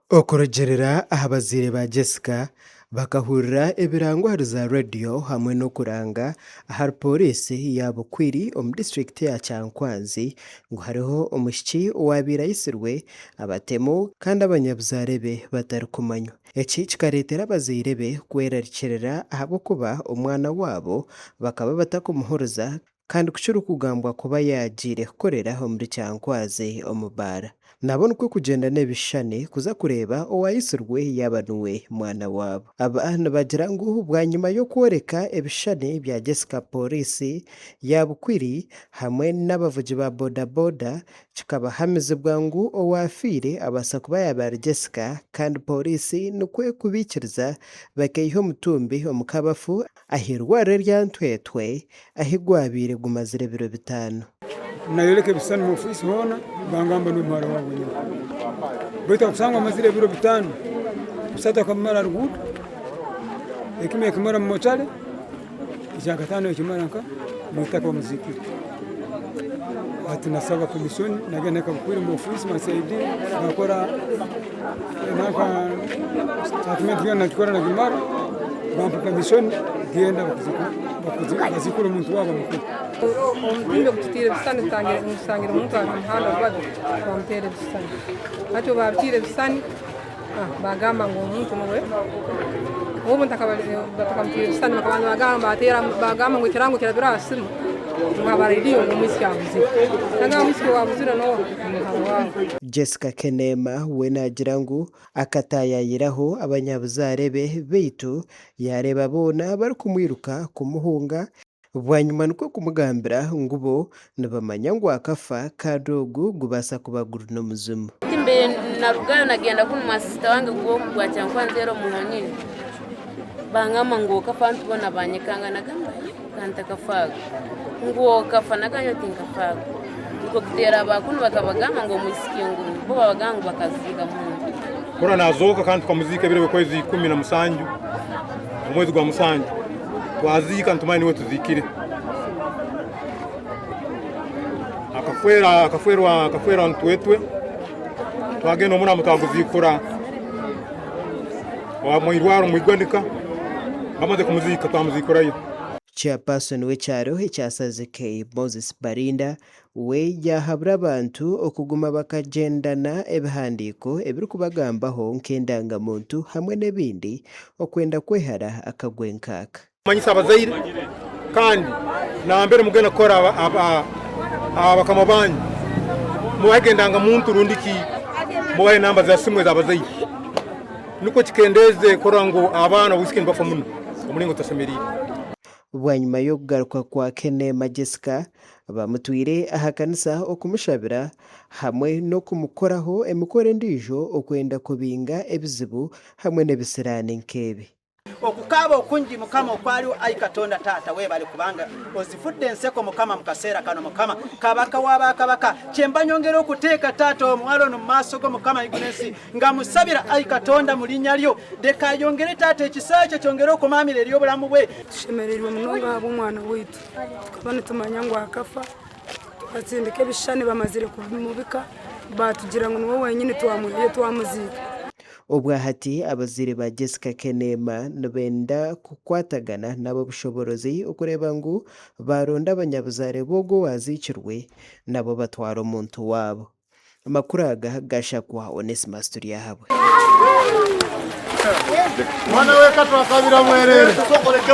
Okurugiirira aha bazaire ba Jessica, bakahurira ebirango ahari za rediyo hamwe n'okuranga ahari Pooriisi ya Bukwiri omu disiturikiti ya Kyankwanzi ngu hariho omwishiki owaabaire aitsirwe abatemu kandi abanyabuzaare be batarikumanywa. Eki kikareetera abazaire be kwerarikirira ahabw'okuba omwana waabo bakaba batakumuhuriza Kandi ku kirikugambwa kuba yaagiire kukorera omuri Kyankwazi omu baara. Nabo nikwo kugyenda n'ebishushani kuza kureeba owaayitsirwe yaaba niwe mwana waabo. Aba nibagira ngu bwanyima y'okworeka ebishushani bya Jessica Pooriisi ya Bukwiri hamwe n'abavugi ba boda boda kikabahamizibwa ngu owaafiire abaasa kuba yaaba ari Jessica kandi Pooriisi nikwo kubaikiriza bakaiha omutumbi omu kabafu Ah'eirwariro erya Ntwetwe ahi gwabaire gumazire ebiro bitaano. Nayoleka ebisisani mu ofiisi hoona bangamba niwe muhara waabo wenyini. Baitu akusangwa amazire ebiro bitaano, bisatu akabimara ha ruguudo, ekimwe yakimara mu mochare, ekyakataano yakimara nka mwitaka bamuziikire. Hati nasaba permission nagenda nkabukwire mu ofiisi ba CID bakora nanka statement yoona nagikora nagimara bampa permission genda baziikure omuntu waabo mukuru. Omutumbi ogututiire ebisisani tusangire omuntu ari aha muhanda rubaju twamuteera ebisisani hati obu baabiteire ebisisani baagamba ngu omuntu nuwe obu batakamutiire ebisisani bakabanza baagamba ngu ekirango kirabire aha simu ngu aba rediyo ngu omwisiki abuzire nagamba omwisiki owaabuzire n'oha ni muhara waabo. Jessica Keneema we naagira ngu akataayaayiraho abanyabuzaare be beitu yaareeba boona barikumwiruka kumuhunga Bwanyima nikwo kumugambira ngu bo nibamanya ngu akafa kandi ogu gubaasa kuba guri n'omuzimu. Mbaire narugayo nagenda kunu mwa sister wange gwa Kyankwanzi eri omu Honini bangamba ngu okafa abantu boona banyekanga nagamba ka ntakafaaga ngu okafa nagamba nyowe tinkafaaga nikwo kuteera aba kunu bakabagamba ngu omwisiki ngu bo babagamba ngu bakaziika muntu. Kora nazooka kandi tukamuziika ebiro by'okwezi 17 omwezi gwa musanju. Twaziika nitumanya niwe tuziikire. Akafeera akafeerwa akafeerwa ntwetwe twagenda omurambo twaguziikura omu irwariro omu igwanika bamaze kumuziika twamuziikurayo. Chairperson w'ekyaro ekya Sazike, Moses Barinda, we yaahabura abantu okuguma bakagyendana ebihandiiko ebirikubagambaho nk'endangamuntu hamwe n'ebindi okwenda kwehara akagwe nk'aka. Manyisa abazaire kandi nambere mugenda kukora abakama banyu mubahege endangamuntu rundi ki mubahe enamba za simu ez'abazaire nukwo kikendeeze kurora ngu abaana obwisiki nibafa muno omulingo gutasemeriire. Bwanyima y'okugaruka kwa Kenema Jessica, bamutwire aha kanisa okumushabira hamwe n'okumukoraho emikoro endiijo okwenda kubinga ebizibu hamwe n'ebisiraani nk'ebi. Okukaaba okungi Mukama okwariho ai Katonda Taata webale kubanga ozifudde enseko Mukama mukaseera kano Mukama Kabaka wa ba Kabaka kyemba nyongera okuteeka Taata omuwala ono mumaaso go Mukama igulu nensi nga musabira ai Katonda mulinya lyo leka ayongere Taata ekisa kyo kyongere okumaamira eri obulamu bwe. Tushemereirwe munonga ahabw'omwana waitu. Tukaba nitumanya ngu akafa, tukatsindika ebishushani bamazire kumubika, baatugira ngu niwe wenyini twamwihayo twamuziika. Obwahati abazaire ba Jessica Keneema nibenda kukwatagana n'ab'obushoboorozi okureeba ngu baaronda abanyabuzaare b'ogwo owaaziikirwe nabo batwara omuntu waabo. Amakuru aga gashakwa Onesimus Turyahabwe. Mwana weka twakabira mwerere.